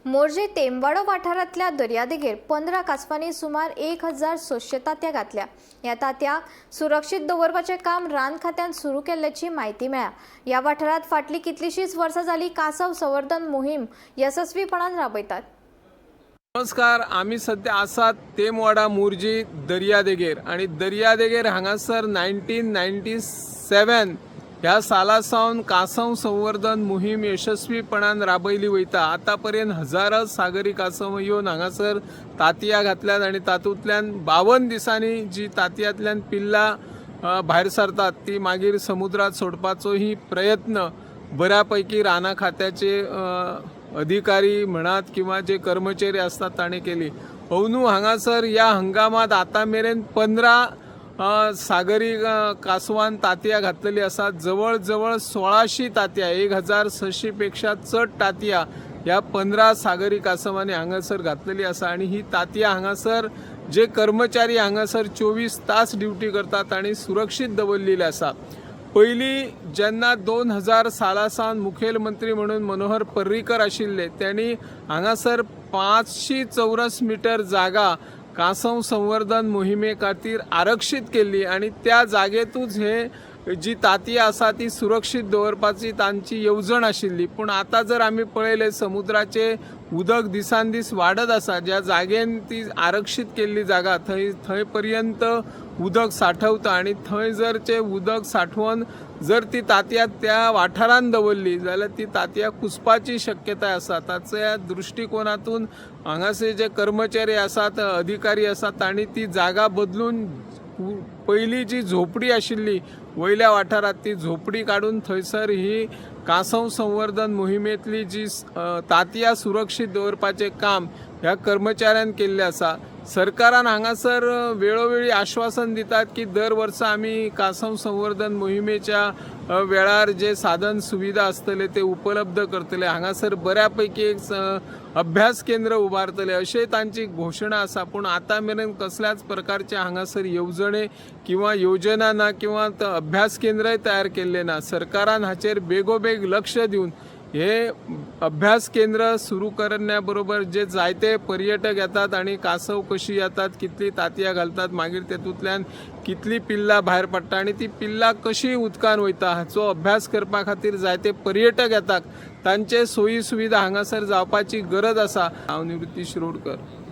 मोरजे तेमवाडो वाठारांतल्या दर्यादेगेर 15 कांसवांनी सुमार 1600 तांतयां घातल्या. ह्या तांतयांक सुरक्षीत दवरपाचें काम रान खात्यान सुरू केल्ल्याची म्हायती मेळ्ळ्या. ह्या वाठारांत फाटलीं कितलींशींच वर्सां जालीं कांसव संवर्धन मोहीम येसस्वीपणान राबयतात. नमस्कार, आमी सद्या आसात तेमवाडा मोरजी दर्यादेगेर आनी दर्यादेगेर हांगासर 1997 ह्या साला सावन कांसव संवर्धन मोहीम यशस्वीपणान राबयली वयता. आतां पर्यंत हजारो सागरी कांसव येवन हांगासर तांतयां घातल्यात आनी तातूंतल्यान 52 दिसांनी जी तांतयांतल्यान पिल्लां भायर सरतात ती मागीर समुद्रात सोडपाचोही प्रयत्न बऱ्या पैकी राना खात्याचे अधिकारी म्हणात किंवा जे कर्मचारी असतात ताणें केली. अंदू हांगासर ह्या हंगामात आतां मेरेन 15 सागरी कांसवान तांतयां घातलेली आसात. जवळ जवळ 1600 तांतयां, 1600 पेक्षा चड तांतयां ह्या 15 सागरी कांसवांनी हांगासर घातलेली आसा. आनी ही तांतयां हांगासर जे कर्मचारी हांगासर 24 तास ड्युटी करतात तांणी सुरक्षीत दवरलेली आसा. पयलीं जेन्ना 2000 साला सावन मुखेलमंत्री म्हणून मनोहर पर्रीकर आशिल्ले, त्यांनी हांगासर 500 चौरस मिटर जागा कांसव संवर्धन मोहिमे खातीर आरक्षीत केल्ली आनी त्या जागेतूच हे जी तांतयां आसा ती सुरक्षीत दवरपाची तांची येवजण आशिल्ली. पूण आतां जर आमी पळयलें, समुद्राचें उदक दिसान दीस वाडत आसा. ज्या जागेन ती आरक्षीत केल्ली जागा थंय थंय पर्यंत उदक साठवता आनी थंय जर ते उदक साठोवन जर ती तांतयां त्या वाठारान दवरली जाल्यार ती तांतयां कुसपाची शक्यताय आसा. ताच्या दृश्टिकोनातून हांगासर जे कर्मचारी आसात, अधिकारी आसात, तांणी ती जागा बदलून पयलीं जी झोपडी आशिल्ली वयल्या वाठारांत ती झोपडी काडून थंयसर ही कांसव संवर्धन मोहिमेंतली जी तांतयां सुरक्षीत दवरपाचें काम ह्या कर्मचाऱ्यान केल्लें आसा. सरकारान हांगासर वेळोवेळी आश्वासन दितात की दर वर्सा आमी कांसव संवर्धन मोहिमेच्या वेळार जे साधन सुविधा आसतले ते उपलब्ध करतले, हांगासर बऱ्या पैकी एक अभ्यास केंद्र उबारतले अशें तांची घोशणा आसा. पूण आतां मेरेन कसल्याच प्रकारचे हांगासर येवजणे किंवा योजना ना किंवा अभ्यास केंद्रय तयार केल्लें ना. सरकारान हाचेर बेगोबेग लक्ष दिवन हे अभ्यास केंद्र सुरू करण्या बरोबर जे जायते पर्यटक येतात आनी कांसव कशी येतात, कितली तांतयां घालतात, मागीर तेतूंतल्यान कितली पिल्लां भायर पडटा आनी ती पिल्लां कशी उदकान वयता हाचो अभ्यास करपा खातीर जायते पर्यटक येतात, तांचे सोयी सुविधा हांगासर जावपाची गरज आसा. हांव निवृत्ती शिरोडकर.